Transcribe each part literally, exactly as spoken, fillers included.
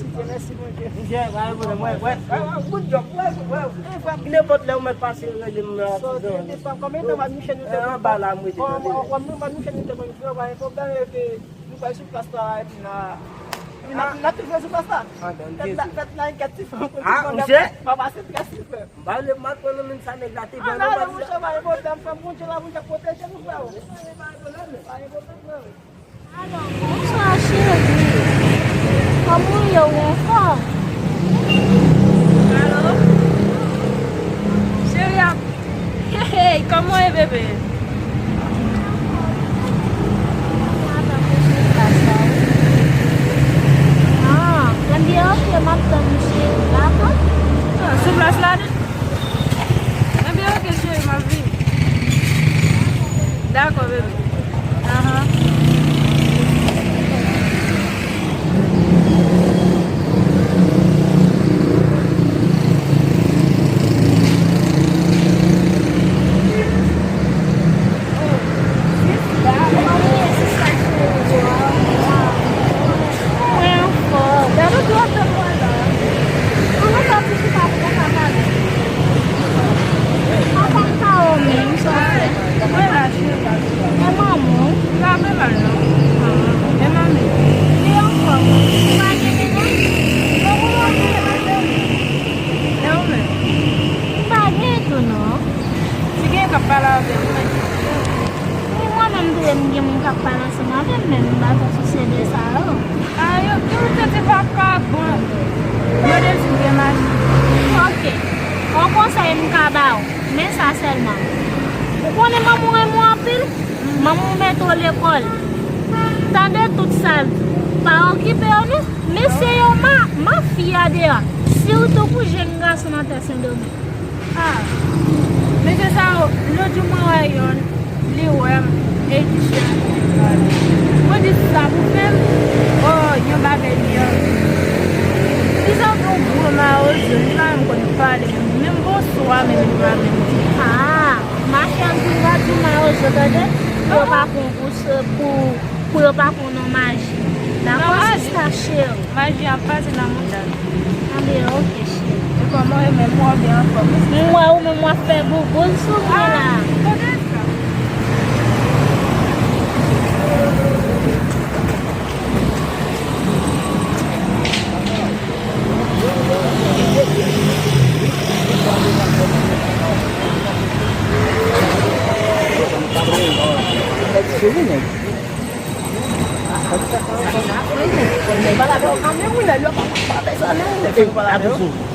Mèsi, Bondye. Mwen, mwen, mwen, mwen, good job. Mwen, mwen, mwen, nenpòt lè ou mèt pase, rele m nan. Konbyen tan Mad Michel nou te anba la, mwen te tande. Mad Michel nou te konn fè, pa gen pwoblèm, epi nou pral sou plas la, epi n a, epi n a, n a toujou sou plas la. Fèt la, fèt la, gen ti fanm, ti fanm, pa pase trè silvè. M pa vle m al pran nan menm sa nèg la te ban nou, pa di sa. Pa gen pwoblèm, frè m, Bondye la, Bondye ap pwoteje nou, frè. Pa gen pwoblèm, frè. Alò, bonswa, cheri. Kòman w ye, ou anfòm? Alo? Cheri, ap, hey, hey, kòman w ye, bebe? Ah, ebyen, ok, m ap tann ou, cheri, dakò? Ah, sou plas la, Ebyen, ok, cheri, m ap vini. Dakò, bebe. Ahan. Mwen anfòm. Gade dlo ap fè mwen la. An nou sòti chita pou nou ka pale. Anfòm sa ou menm, sa w fè? Mwen la, cheri. E manman w? M pa fè mal, non. E manmi? Li anfòm. Ou pa gen mennaj? Bon, ou pa gen mennaj? E ou menm? M pa gen tou, non. Si gen k ap pale avè m, men. Ni mwen menm tou, m gen moun k ap pale ansanm avè m, men m pa twò sousye de sa yo. A, yo, yo te di pa ka bon. Yo te di m gen machin. Ok. Yon konsèy m ka ba w, men sa sèlman. Ou konnen manman w renmen w anpil, manman w mete w lekòl. Tande tout sa l di. Pa okipe yo non. Men se yon ma, mafya deyò. Sitou pou jèn gason nan tè Sendomeng. Ah, mesye sa yo, lòt jou mwen wè yonn, li wè m, e li di cheri pou li pale. Mwen di sa pou fè m, oh, yon bagay li an. Li sanble yon gwo mawozo, li pa menm konn pale, menm, menm bonswa, menm li pa menm di. Ah, machann tou va di mawozo, tande? Pou yo pa pran pou, pou, pou yo pa pran non maji. Dakò, sista cheri. Maji ap pase nan mouda. Anben, ok, cheri. E kòman ou ye menm, ou byen anfòm? M wè ou menm w ap fè bouboun sou mwen la. Ah, kote sa?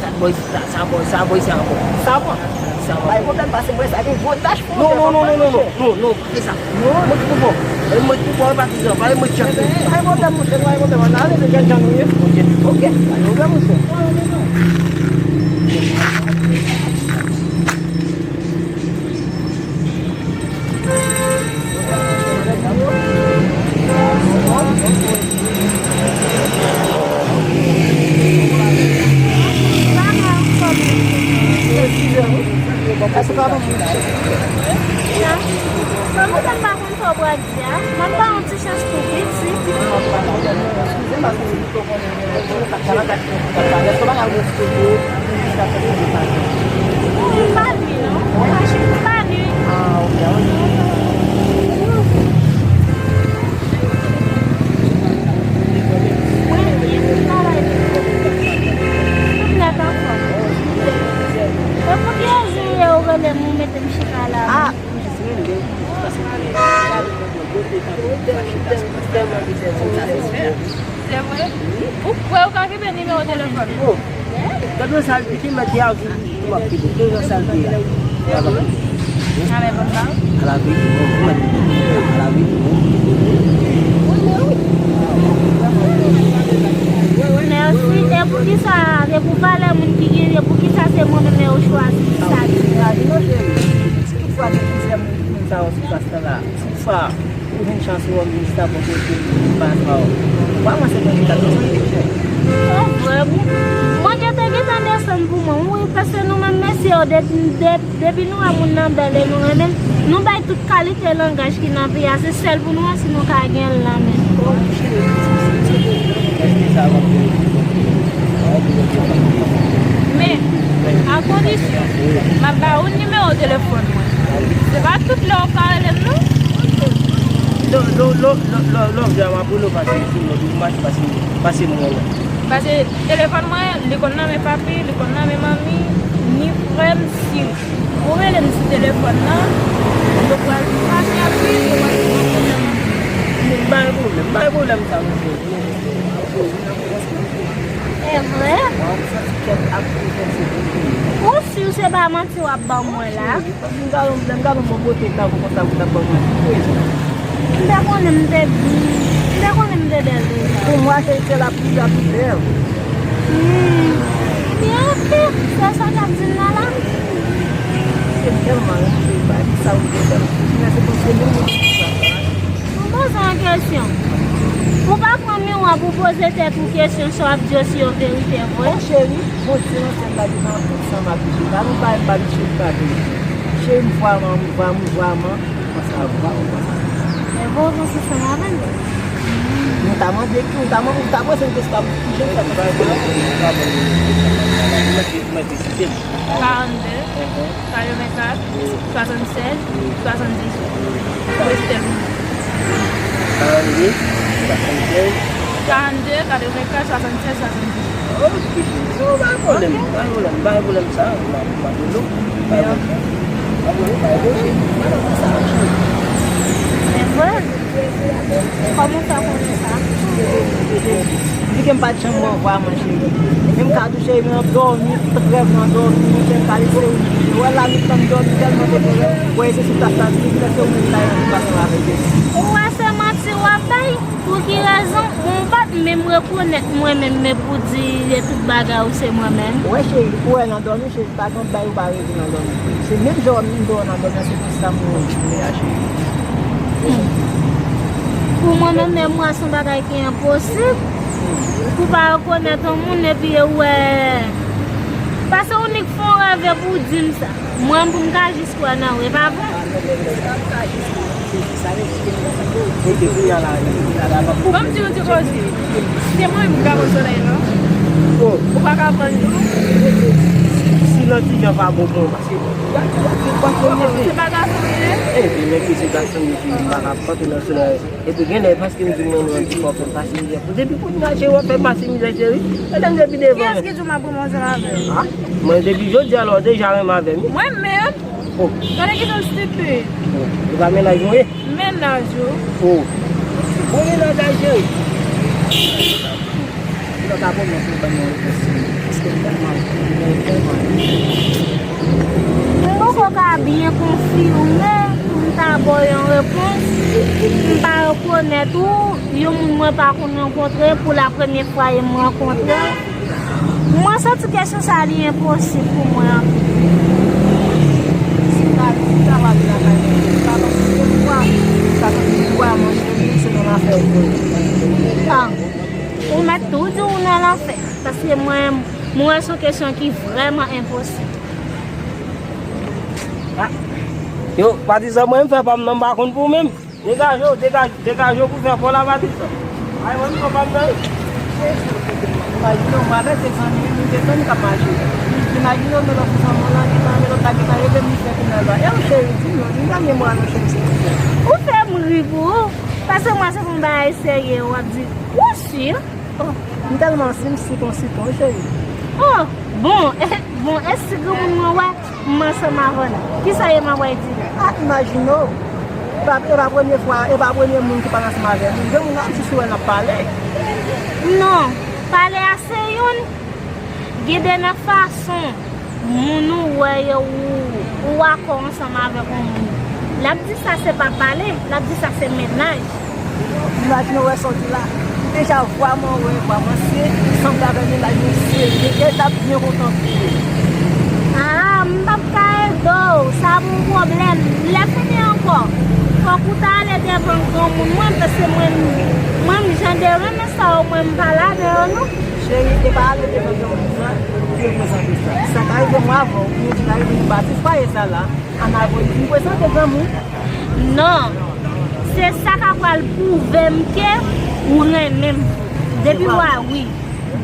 Sa bòy, sa, sa bòy, sa bòy, sa ankò. Sa bòy. Bay pwoblèm, pase mwen sa gen gwo tach pou non, non, non, non, non, non, non, non, pa fè sa. Non. Mwen ki pou bon. E mwen ki pou bon, e patizan, pa e mwen ki ap fè. Bay pwoblèm, monchè, bay pwoblèm. Ann ale, se jèn jan nou ye. Ok. Ok. Bay pwoblèm, monchè. Sa m pa konn sa w pral di a. M ap ba w yon ti chans tou piti. Eskize m, paske m pito konnen. Wi, m pa li non. M pa li. Ah, ok, ok. Wi, wi, m pa li. Tout nèt anfòm. E pou ki rezon ou rele m, ou mete m chita la? Ah, m jis rele, paske m te gade nan mwen, te ka pou m fache, paske m te tèlman, tèlman, tèlman. Se vre? Ou kwè ou ka kenbe nimewo telefòn? Oh. Gade sa l piké, mèt di a, m ap piké. Gade sa l piké a. Ala bèl. Ala bèl, bon, mèt. Ala bèl, bon. Mèsi. E poukisa, e pou valè moun ki genyen, poukisa se mwen menm yo chwazi sa di? Si toutfwa gen plizyè moun, moun sa yo sou plas la, si toutfwa ou jwenn chans ou wè m vin chita bò kote m, m pa sa w. Ou pa panse Bondye t ap desann pou ou? Se vre, wi. Bondye te gentan desann pou mwen, wi, paske nou menm mesye yo, depi, depi, depi nou wè moun nan bèl e nou renmen l, nou bay tout kalite langaj ki nan peyi a, se sèl pou nou wè si nou ka gen l nan men nou. Oh, cheri, se, se, se, se, sa w ap fè. Men, a kondisyon, m ap ba ou nimewo telefòn mwen. Se pa tout lè w ka rele m, non. Lè, lè, lè, lè, lè, lè w vle a, m ap rele w pase sou lòt, ou mache pase, pase m wè w. Pase telefòn mwen, li konn nan men papi, li konn nan men manmi, ni frè m, si ou rele m sou telefòn nan, yo pral fache ak li, yo pral pran pwoblèm. M pa gen pwoblèm, m pa gen pwoblèm sa, mesye. E vre? Ou si se pa manti w ap ban mwen la? Paske m ka, lè m ka nan bon kote tankou konsa pou t ap ban manti. Ki rezon? M te konnen m te, m te konnen m te bèl deja. Pou mwen, se, se la pli, la pli bèl. Hmm. Ebyen, oke. Se sa k ap di m nan la? Se tèlman renmen bay sa ou te fè. Men se paske nou, nou, Mwen poze yon kesyon. Ou pa pran miwa pou poze tèt ou kesyon sa w ap di yo si yo verite vre? Bon, cheri, Bondye nan syèl la gentan ansanm ak nou. Pa nou pa, pa nou cheri pa nou. Cheri, m vrèman, m vrèman, m vrèman konsa, vrèman konsa. E bon, bon, se sa m avè l. Ou ta mande ki, ou ta mande, ou ta panse m te sa pou jen fè konsa. Karannde. Katrevenkat, swasannsèz, swasanndizuit. Western. Karannde, swasannsèz. Karannde, katrevenkat, swasannsèz, swasanndizuit. Ok, non, pa gen pwoblèm, pa gen pwoblèm, pa gen pwoblèm sa, m ap, m ap rele w. Pa gen pwoblèm, pa gen pwoblèm, pa gen pwoblèm. Se vre? Kòman w fè konnen sa? Di ke m pa t janm wè w vrèman, cheri. Men m ka di w, cheri, nan dòmi, tout rèv nan dòmi, mwen fè m ka lese ou. Ou wè la, nou tann dòmi tèlman te fè rèv. Wè, se sou plas la, li lese ou menm la, yon plas la avèk li. Ou wè se manti w ap bay? Pou ki rezon? Bon, m pa t menm rekonèt mwen menm, men pou di e tout bagay ou se mwen menm. Ou wè, cheri, ou wè nan dòmi, cheri. Pa gen bay ou pa rete nan dòmi. Se menm jan w ap vin dòmi nan dòmi an, se konsa m wè w vini a, cheri. Pou mwen menm, menm mwen, se yon bagay ki enposib. Pou pa rekonèt yon moun epi ou wè. Pase ou nik fè yon rèv epi ou di m sa. Mwen, pou m ka jis kwè nan ou, e pa vre? Bon, m di yon ti koze. Se mwen menm ki ka pran solèy, non? Ou pa ka pran l tou? Si lantijan pa bon pou mwen, paske gade, gade, gade, se pa gason li ye? Epi, men ki se gason li, epi m pa ka pran tou nan solèy. Epi, gen lè, paske m di mwen, mwen, di fò fè m pase mizè. Depi kounye a, cheri, w ap fè m pase mizè, cheri. Gade m depi devan. Kiyès ki di w m ap pran ansanm avè l? A? Mwen, depi jodi a la, w deja renmen avè m. Mwen menm? Oh. Gade ki jan l stipid. Oh. Ou pa mennaj mwen? Mennaj ou. Oh. Bon mennaj a cheri. Ou pa ka pran mwen pou ban yon repons. Paske m tèlman, m tèlman. M poko ka byen konfime pou m ta ba w yon repons. M pa rekonèt ou, yon moun mwen pa konn rankontre, pou la premye fwa e m rankontre w. Mwen santi kesyon sa li enposib pou mwen anpil. Si w ta, si w ta pale lakay mwen, si w ta pale de vwa, sa santi vwa mwen cheri, se nan lanfè ou ye. Ah, ou mèt tou di w nan lanfè. Paske mwen, mwen wè se yon kesyon ki vrèman enposib. Ah. Yo, patizan mwen, m fè pa m nan, m pa konn pou menm. Degaje w, degaje, degaje w pou fè fò la, Patrizan. Ay, mwen, m konprann nan. Imajine w, mwen avèk se zanmi m, m te zanmi k ap mache. Imajine w, men lòt zanmi w lan, gentan, men lòt la gentan rele m, li fè kounye a la. E w, cheri, di m non, m pa gen mwa non, cheri, silvouplè. Ou fè m ri pou ou, paske mwen se pou m bagay serye, w ap di, ou si? Oh, m tèlman si, m si konsi tou, cheri. Oh, bon, bon, e si granmoun mwen wè m ansanm avè l? Kisa e m ap wè di la? Ah, imajine w. E pa, e pa premye fwa, e pa premye moun ki pale ansanm avè m. Gen moun ap jis wè n ap pale. Non, pale a se youn. Gen de nan fason moun ou wè yo, ou, ou akò ansanm avèk yon moun. L ap di sa se pa pale, l ap di sa se mennaj. Imajine w wè sa w di la. Deja vwa mwen wè, vwa mwen se sanble avè mennaj mwen serye. Kè l t ap byen kontan pou ou. Ah, m p ap ka ede w. Sa pa yon pwoblèm. Lè fini ankò, fòk ou ta ale devan granmoun mwen, paske mwen, mwen, m jan de renmen sa yo, mwen, m pa ladan yo, non. Cheri, e pa ale devan granmoun nan pou yo prezante sa. Sa ka rive mwen avè w, pou yo di n a rive nou bati fwaye sa la, ann avè w vin prezante granmoun. Non, se sa k ap pral pwouve m ke ou renmen m. Depi w a, wi.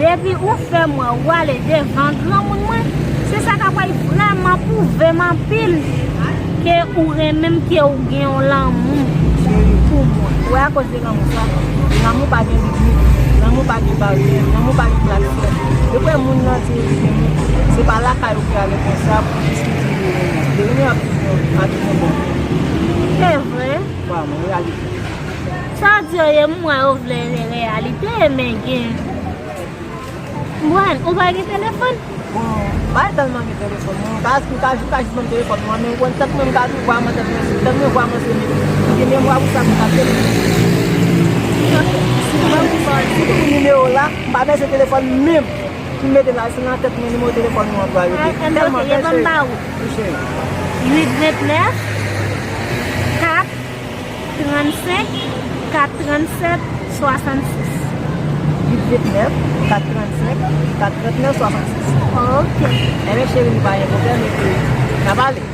Depi ou fè m wè ou ale devan granmoun mwen, se sa k ap pral vrèman pwouve m anpil ke ou renmen m, ke ou gen yon lanmou pou mwen. Ou wè, akoz de lanmou sa, lanmou pa gen limit, lanmou pa gen baryè, lanmou pa gen platfòm. Depi moun nan di li renmen w, se pa lakay ou pou ale konsa pou jis li di li renmen w. Li renmen w ap toujou, ap toujou bon. Se vre? Vwa, mwen, reyalite. Sa di yo ye, m wè yo vle reyalite, men gen. Mwen, ou pa gen telefòn? Bon, m pa tèlman gen telefòn. Mwen, m ka, m ka, m ka jis ban m telefòn mwen, men ou konn tèt mwen, m ka di vwa mwen, tèt mwen, tèt mwen, vwa mwen se li. M gen memwa pou sa, m ka tèlman. Si mwen, si mwen, si mwen nimewo la, m pa bezwen telefòn menm. M mete la, se nan tèt mwen, nimewo telefòn mwen an pou yo rete. Tèlman bèl, cheri. Wi, cheri. Uit vennèf, kat, trannsenk, kat trannsèt, swasannsis. Uit vennèf, kat trannsenk, kat trannèf, swasannsis. Ok. Enben, cheri, nou pa gen pwoblèm, epi n a pale.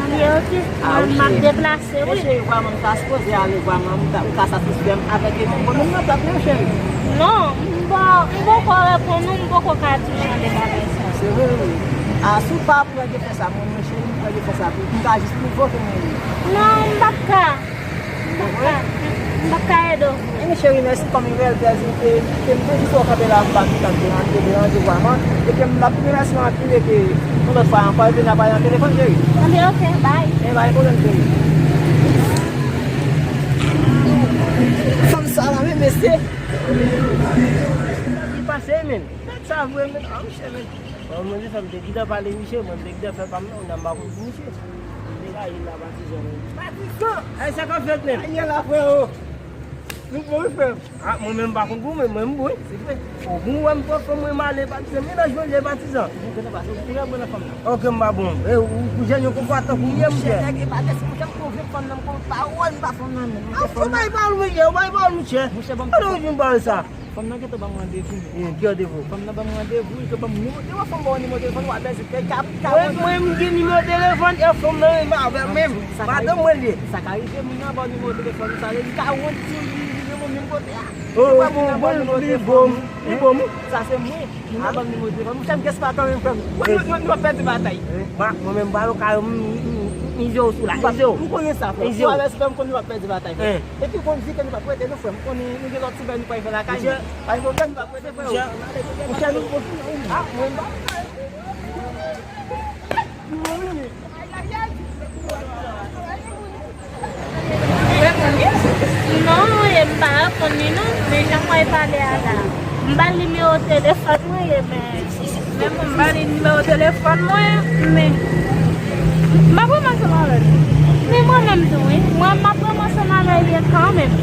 Anben, ok. Ah, wi, m ap deplase, wi. Men cheri, vwa mwen, m ta sipoze ale, vwa mwen, m ta, ou ka satisfè m avèk epi bon, nou nan plat, non, cheri. Non, m pa, m poko reponn ou, m poko ka di jan de bagay sa. Se vre, wi. Ah, si w pa pran de fè sa, mwen, mwen, cheri, m pran de fè sa pou m ka jis pwouve w ke mwen ye. Non, m p ap ka. M p ap ka. M p ap ka ede w. Ebyen, cheri, mèsi kòm yon reyèl plèzi ke, ke m te jis wè w kanpe la, m pa t ap deranje, deranje vwa mwen. E ke m ap remèsye w anpil e ke yon lòt fwa ankò, epi n a pale nan telefòn, cheri. Anben, ok, bye. E pa gen pwoblèm, cheri. Fanm sa la, men, mesye. Ki pase, men? Nèg sa vre, men. Ah, mesye, men. Bon, mwen, se fè m te gentan pale, misye, mwen, m te gentan fè pa m nan, m pa konn pou misye. Degaje la, patizan, men. Patizan! Ay, sa k ap fèt, men? Ay, la, freo. Nou bon, wi, frè m. Ah, mwen menm pa konn pou mwen, mwen m bon. Se vre. O, bon, wè m pran fanm mwen, m ale, patizan. Menaj mwen, patizan. Ou konnen pa, se ou ki mwen nan fanm nan. Ok, m pa bon. E, ou, ou jèn yon konpwa tankou m ye, monchè. Monchè, nèg, e pa tèt, monchè, m konn vle fanm nan, m konn pawòl, m pa fanm nan, men. Ah, ou bay pawòl, monchè, ou bay pawòl, monchè. Monchè, ban m. Alò, ou vin pale sa. Fanm nan gentan ban m randevou, men. Ki randevou? Fanm nan ban m randevou, li te ban m nimewo telefòn, ban w nimewo telefòn, w ap bèze kèk kap, kap. Mwen, mwen, m gen nimewo telefòn, e fanm nan renmen avè m menm. Madanm mwen li ye. Sa ka rive, moun nan ba w nimewo telefòn, sa vle di ka wont sou li, li renmen w menm kote a. Oh, bon, bon, li bon, li bon. Sa se mwen, moun nan ban m nimewo telefòn. Monchè, m gen espa kanmenm, frè m. Mwen, nou, nou, nou ap pèdi batay. Mwen menm, ba yo ka, m, m, m, m, ize w sou la, ize w. M konnen sa, frè. Ize w. Ou avèti frè m, m konnen w ap pèdi batay, frè. Epi w konn di ke nou p ap rete, non, frè m. M konnen nou gen lòt ti bagay nou pral fè lakay nou. Pa gen pwoblèm, nou p ap rete, frè. Monchè, nou, monchè, nou, ah, mwen, m pa Non, e m pa reponn li non, men jan mwen pale a la. M ba l nimewo telefòn mwen ye, men, men bon, m ba li nimewo telefòn mwen, men m ap rann ansanm avè l. Men mwen menm tou, wi. Mwen, m ap rann ansanm avè l ye kanmenm.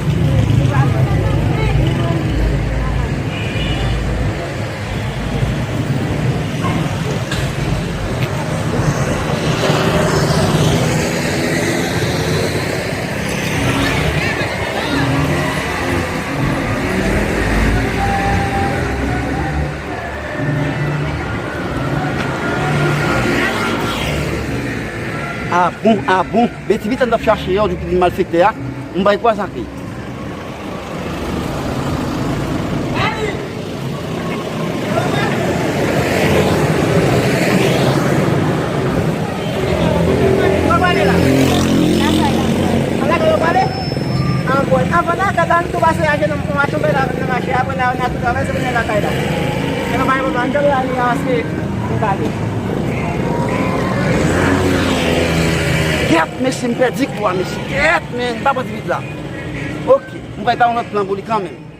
Ah bon, ah bon. Betivitan t ap chache yo, depi li malfektè a. M bay kwa sa ke. Ou prale la? Lakay la. An lakay ou prale? An bon. Anvan n al lakay la, nou tou pase achte nan, nou achte yon bèl avèk nan mache, apre n a, n a tou travèse vin nan lakay la. E nou pa gen pwoblèm, nou tou ale avanse, nou gade. Kèt, mesye, m pèdi kwa, mesye. Kèt, men, m pa pran ti vit la. Ok, m pral ba yon lòt plan pou li kanmenm.